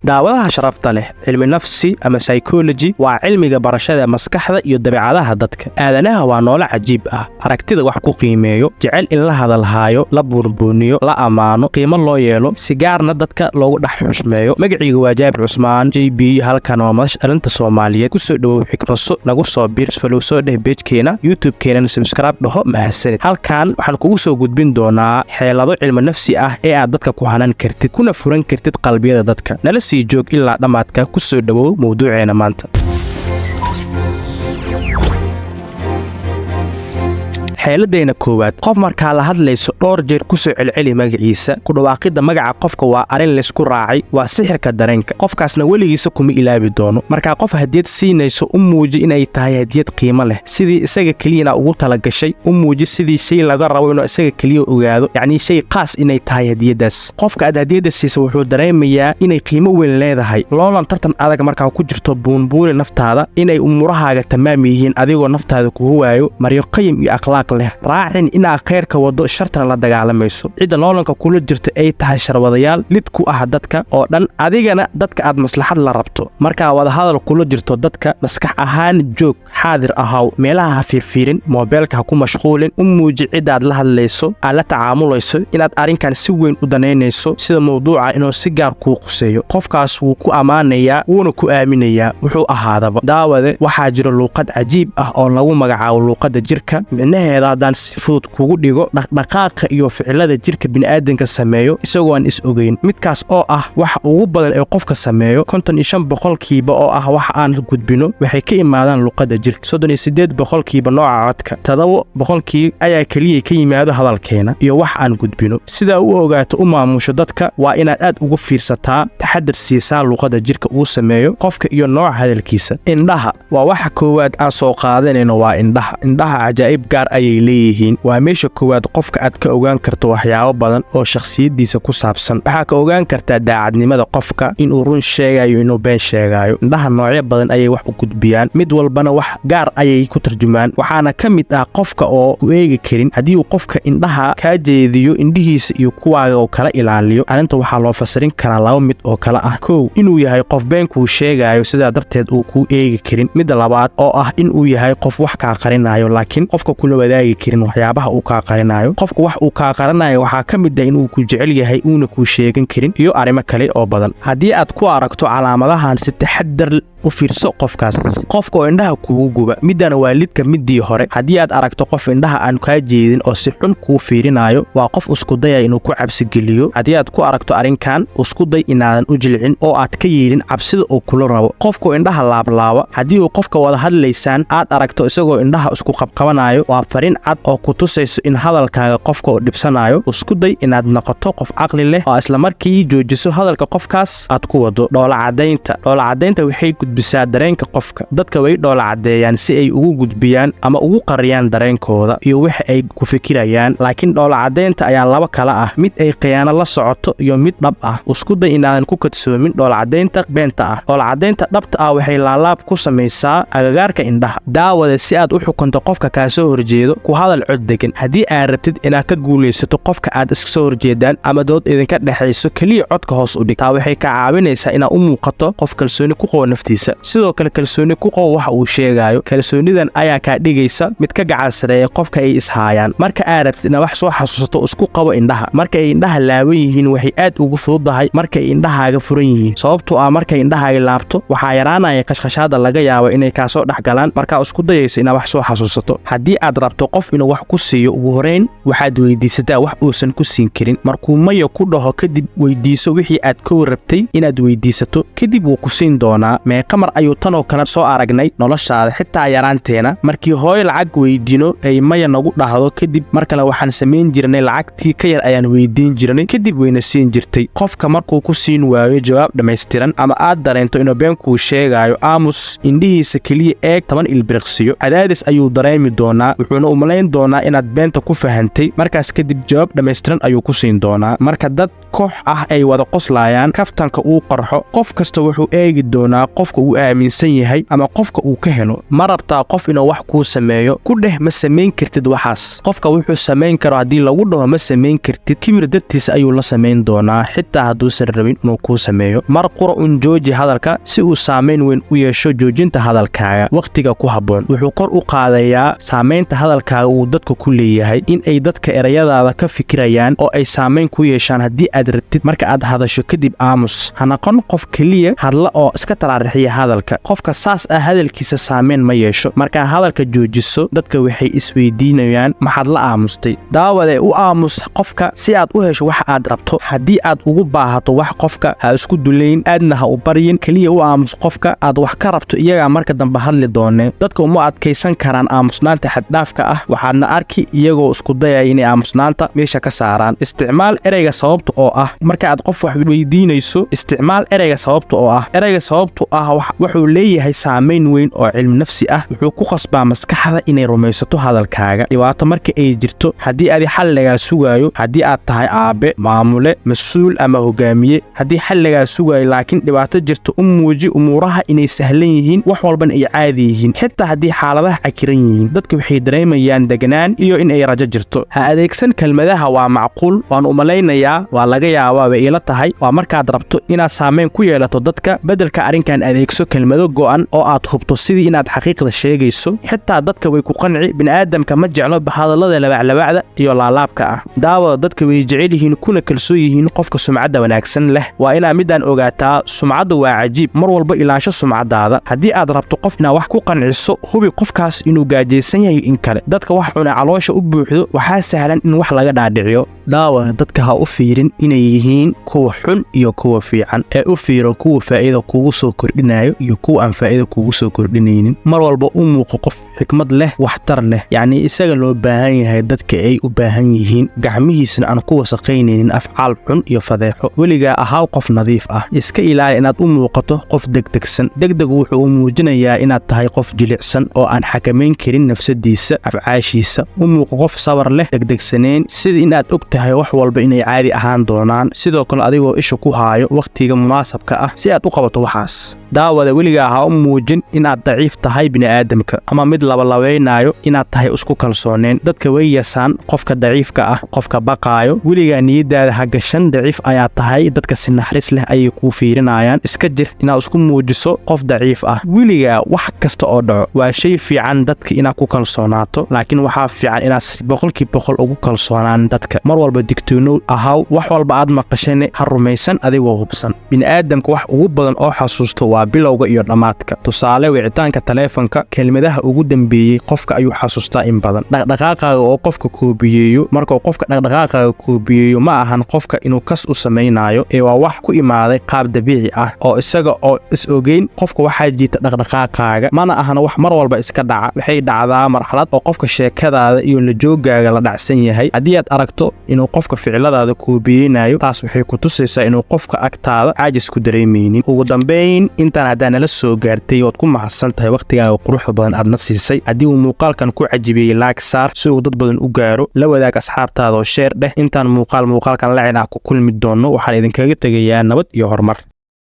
Daawadaha sharafta leh, cilmi nafsi ama psychology waa cilmiga barashada maskaxda iyo dabeecadaha dadka. Aadanaha waa noole cajiib ah, aragtida wax ku qiimeeyo, jecel in la hadalhaayo, la buunbuuniyo, la ammaano, qiimo loo yeelo, si gaarna dadka loogu dhex xushmeeyo. Magacayga waa Jaabir Cusmaan J B. Halkan waa madasha dhalinta Soomaaliyeed. Kusoo dhowow Xikmaso, nagu soo bir, follow soo dheh page-keena YouTube-keenana, subscribe dhaho. Mahadsanid. Halkan waxaan kugu soo gudbin doonaa xeelado cilmi nafsi ah ee aad dadka ku hanan kartid kuna furan kartid qalbiyada dadka. Nala sii joog ilaa dhammaadka. Ku soo dhowow mowduuceena maanta. Xeeladeenna koowaad: qof markaa la hadlayso, dhowr jeer ku soo celceli magaciisa. Ku dhawaaqidda magaca qofka waa arrin laysku raacay, waa sixirka dareenka. Qofkaasna weligiisa kuma ilaabi doono. Markaa qof hadiyad siinayso, u muuji inay tahay hadiyad qiimo leh, sidii isaga keliyana ugu talagashay. U muuji sidii shay laga rabo inuu isaga keliya ogaado, yacnii shay qaas inay tahay hadiyaddaas. Qofka aad hadiyadda siisa wuxuu dareemayaa inay qiimo weyn leedahay. Loolan tartan adag markaa ku jirto, buunbuuni naftaada inay umuurahaaga tamaam yihiin, adigoo naftaada ku huwaayo maryo qayim iyo akhlaaq leh. Raacin inaad khayrka waddo, shartana la dagaalamayso. Cidda loolanka kula jirta ay tahay sharwadayaal lid ku ah dadka oo dhan, adigana dadka aad maslaxad la rabto. Markaa wadahadal kula jirto dadka, maskax ahaan joog, xaadir ahaw, meelaha ha fiirfiirin, moobeelka ha ku mashquulin. U muuji ciddaad la hadlayso, aad la tacaamulayso, inaad arrinkan si weyn u danaynayso, sida mawduuca inuu si gaar kuu quseeyo. Qofkaas wuu ku ammaanayaa, wuuna ku aaminayaa wuxuu ahaadaba. Daawade, waxaa jira luuqad cajiib ah oo lagu magacaabo luuqadda jirka. Micnaheeda haddaan si fudud kugu dhigo, dhaqdhaqaaqa iyo ficilada jirka bini'aadanka sameeyo isagoo aan is ogeyn, midkaas oo ah waxa ugu badan ee qofka sameeyo. 55% oo ah waxa aan gudbino waxay ka imaadaan luuqadda jirka, 38% nooca codka, 7% ayaa keliya ka yimaado hadalkeena iyo wax aan gudbino. Sidaa u ogaato, u maamusho dadka, waa inaad aad ugu fiirsataa, taxadar siisaa luuqadda jirka uu sameeyo qofka iyo nooca hadalkiisa. Indhaha waa waxa koowaad aan soo qaadanayno, waa indhaha. Indhaha cajaa'ib gaar ayay leeyihiin. Waa meesha koowaad qofka aad ka ogaan karto waxyaabo badan oo shakhsiyaddiisa ku saabsan. Waxaa ka ogaan kartaa daacadnimada qofka, inuu run sheegayo, inuu been sheegaayo. Indhaha noocyo badan ayay wax u gudbiyaan, mid walbana wax gaar ayay ku tarjumaan. Waxaana ka mid ah qofka oo ku eegi karin. Haddii uu qofka indhaha kaa jeediyo, indhihiisa iyo kuwaaga oo kala ilaaliyo, arrinta waxaa loo fasirin karaa laba mid oo kale ah: kow, inuu yahay qof beenkuu sheegaayo, sidaa darteed uu kuu eegi karin; midda labaad oo ah inuu yahay qof wax kaa qarinayo, laakiin qofka kula wadaagi karin waxyaabaha uu kaa qarinayo. Qofka wax uu kaa qaranayo waxaa ka mid ah inuu ku jecel yahay uuna kuu sheegan karin, iyo arrimo kale oo badan. Haddii aad ku aragto calaamadahan, si taxadar u fiirso qofkaas. Qofka oo indhaha kugu guba, middana waa lidka middii hore. Haddii aad aragto qof indhaha aan kaa jeedin oo si xun kuu fiirinayo, waa qof iskudaya inuu ku cabsigeliyo. Haddii aad ku aragto arrinkan, iskuday inaadan u jilcin oo aad ka yeelin cabsida uu kula rabo. Qofkoo indhaha laablaaba: haddii uu qofka wada hadlaysaan aad aragto isagoo indhaha isku qabqabanayo, waa fariin cad oo ku tusayso in hadalkaaga qofka uu dhibsanayo. Iskuday inaad noqoto qof caqli leh oo islamarkii joojiso hadalka qofkaas aad ku wado. Dhoolacadaynta. Dhoolacadaynta waxay gudbisaa dareenka qofka. Dadka way dhoola caddeeyaan si ay ugu gudbiyaan ama ugu qariyaan dareenkooda iyo waxa ay ku fikirayaan, laakiin dhoolacadaynta ayaa laba kala ah: mid ay khiyaano la socoto iyo mid dhab ah. Iskuday inaadan ku kadsoomin dhoolacadaynta beenta ah. Dhoolacadaynta dhabta ah waxay laalaab ku samaysaa agagaarka indhaha. Daawade, si aad u xukunto qofka kaa soo horjeedo, ku hadal cod degan. Haddii aad rabtid inaad ka guulaysato qofka aad iska soo horjeedaan ama dood idinka dhexayso, keliya codka hoos u dhig. Taa waxay ka caawinaysaa inaad u muuqato qof kalsooni ku qabo naftiisa. Sidoo kale kalsooni ku qabo waxa uu sheegaayo. Kalsoonidan ayaa kaa dhigaysa mid ka gacan sareeya qofka ay ishaayaan. Marka aad rabtid inaad wax soo xasuusato, isku qabo indhaha. Marka ay indhaha laaban yihiin waxay aad ugu fududahay markay indhahaaga furan yihiin, sababtoo ah markay indhahaaga laabto waxaa yaraanaya kashkhashaada laga yaabo inay kaasoo dhex galaan markaa isku dayayso inaad wax soo xasuusato. Haddii aad rabto qof inuu wax ku siiyo, ugu horeyn waxaad weydiisataa wax uusan ku siin karin. Markuu maya ku dhaho kadib, weydiiso wixii aad ka warrabtay inaad weydiisato, kadib wuu ku siin doonaa. Meeqa mar ayuu tanoo kale soo aragnay noloshaada, xitaa yaraanteena, markii hooyo lacag weydiino ay maya nagu dhahdo, kadib mar kale waxaan samayn jirnay lacagtii ka yar ayaan weydiin jirnay, kadib wayna siin jirtay. Qofka markuu ku siin waayo jawaab dhammaystiran ama aad dareento inuu beenkuu sheegaayo, aamus, indhihiisa keliya eeg 10 ilbiriqsiyo. Cadaadis ayuu dareemi doonaa, wuxuuna u Umalayn doonaa inaad beenta ku fahantay. Markaas kadib jawaab dhammaystiran ayuu ku siin doonaa. Marka dad koox ah ay wada qoslayaan, kaftanka uu qarxo, qof kasta wuxuu eegi doonaa qofka uu aaminsan yahay ama qofka uu ka helo. Ma rabtaa qof inuu wax kuu sameeyo? Ku dheh: "Ma samayn kartid waxaas." Qofka wuxuu samayn karo haddii lagu dhaho "Ma samayn kartid", kibir dartiis ayuu la samayn doonaa, xitaa hadduusan rabin inuu kuu sameeyo. Mar qura un jooji hadalka si uu saamayn weyn u yeesho. Joojinta hadalkaaga wakhtiga ku habboon wuxuu kor u qaadayaa saamaynta hadalkaaga uu dadka ku leeyahay, in ay dadka erayadaada ka fikirayaan oo ay saamayn ku yeeshaan. Haddii aad rabtid, marka aad hadasho kadib aamus. Ha noqon qof keliya hadla oo iska taraarixiya hadalka. Qofka saas ah hadalkiisa saamayn ma yeesho. Markaa hadalka joojiso, dadka waxay isweydiinayaan: "Maxaad la aamustay?" Daawade, u aamus qofka si aad u hesho wax aad rabto. Haddii aad ugu baahato wax qofka, ha isku dulayn, aadna ha u baryin. Keliya u aamus qofka aad wax ka rabto, iyagaa marka dambe hadli doonee. Dadka uma adkaysan karaan aamusnaanta xaddhaafka ah, waxaadna arki iyagoo isku dayaya inay aamusnaanta meesha ka saaraan. Isticmaal ereyga "sababta oo ah" marka aad qof wax weydiinayso. Isticmaal ereyga "sababta oo ah". Ereyga "sababtu ah" wuxuu leeyahay saamayn weyn oo cilmi nafsi ah. Wuxuu ku qasbaa maskaxda inay rumaysato hadalkaaga. Dhibaato marka ay jirto, haddii adi xal lagaa sugaayo, haddii aad tahay aabe, maamule, mas-uul ama hogaamiye, haddii xal lagaa sugaayo laakiin dhibaato jirto, u muuji umuuraha inay sahlan yihiin, wax walbana ay caadi yihiin, xitaa haddii xaaladaha cakiran yihiin. Dadka waxay dareemayaan deganaan iyo in ay rajo jirto. Ha adeegsan kelmadaha "waa macquul", "waan umalaynayaa", "waa laga yaabaa", "way ila tahay". Waa markaad rabto inaad saamayn ku yeelato dadka. Beddelka arrinkan, adeegso kelmado go'an oo aad hubto, sidii inaad xaqiiqda sheegayso. Xitaa dadka way ku qanci. Bini'aadamka ma jeclo hadallada labaclabacda iyo laalaabka ah. Daawada, dadka way jecel yihiin kuna kalsoon yihiin qofka sumcadda wanaagsan leh. Waa inaa midaan ogaataa: sumcadda waa cajiib. Mar walba ilaasho sumcaddaada. Haddii aad rabto qof inaad wax ku qanciso, hubi qofkaas inuu gaajaysan yahay in kale. Dadka wax cuna caloosha u buuxdo waxaa sahlan in wax laga dhaadhiciyo. Daawada, dadka ha u fiirin inay yihiin kuwa xun iyo kuwa fiican, ee u fiiro kuwa faa'iida kugu soo kordhinayo iyo kuwa aan faa'iida kugu soo kordhinaynin. Mar walba u muuqo qof xikmad leh, waxtar leh, yacnii isaga loo baahan yahay, dadka ay u baahan yihiin, gacmihiisna aan ku wasaqaynaynin afcaal xun iyo fadeexo. Weligaa ahaaw qof nadiif ah. Iska ilaali inaad u muuqato qof degdegsan. Degdegu wuxuu muujinayaa inaad tahay qof jilicsan oo aan xakamayn karin nafsadiisa, afcaashiisa. U muuqo qof sabar leh, degdegsaneen, sida inaad og tahay wax walba inay caadi ahaan doonaan, sidoo kale adigoo isha ku haayo wakhtiga munaasabka ah si aad u qabato waxaas. Daawada, weligaa ha u muujin inaad daciif tahay bini'aadamka ama mid labalabaynaayo inaad tahay isku kalsooneen. Dadka way yasaan qofka daciifka ah, qofka baqaayo. Weligaa niyaddaada ha gashan "Daciif ayaa tahay". Dadka si naxariis leh ayay kuu fiirinayaan. Iska jir inaad isku muujiso qof daciif ah weligaa, wax kasta oo dhaco. Waa shay fiican dadka inaad ku kalsoonaato, laakiin waxaa fiican inaad 100% ugu kalsoonaan dadka. Mar walba digtoonow ahaw. Wax walba aad maqashane ha rumaysan adigoo hubsan. Bini'aadamka wax ugu badan oo xasuusto waa bilowga iyo dhammaadka. Tusaale, wicitaanka taleefanka, kelmadaha ugu dambeeyey qofka ayuu xasuustaa in badan. Dhaqdhaqaaqaaga oo qofka koobiyeeyo. Markuu qofka dhaqdhaqaaqaaga koobiyeeyo, ma ahan qofka inuu kas u samaynayo, ee waa wax ku imaaday qaab dabiici ah oo isaga oo is ogeyn qofka waxaa jiita dhaqdhaqaaqaaga. Mana ahan wax mar walba iska dhaca. Waxay dhacdaa marxalad oo qofka sheekadaada iyo lajoogaaga la dhacsan yahay. Haddii aad aragto inuu qofka ficiladaada koobiyeynayo, taas waxay ku tusaysaa inuu qofka agtaada caajis ku dareemaynin. Ugu dambayn, intaan haddaa nala soo gaartay, ood ku mahadsan tahay wakhtigaaga quruxda badan aadna siisay. Haddii uu muuqaalkan ku cajibiyey, like saar si uu dad badan u gaaro. La wadaag asxaabtaada oo share dheh. Intaan muuqaalkan lacin ah ku kulmi doonno, waxaan idinkaga tegayaa nabad iyo horumar.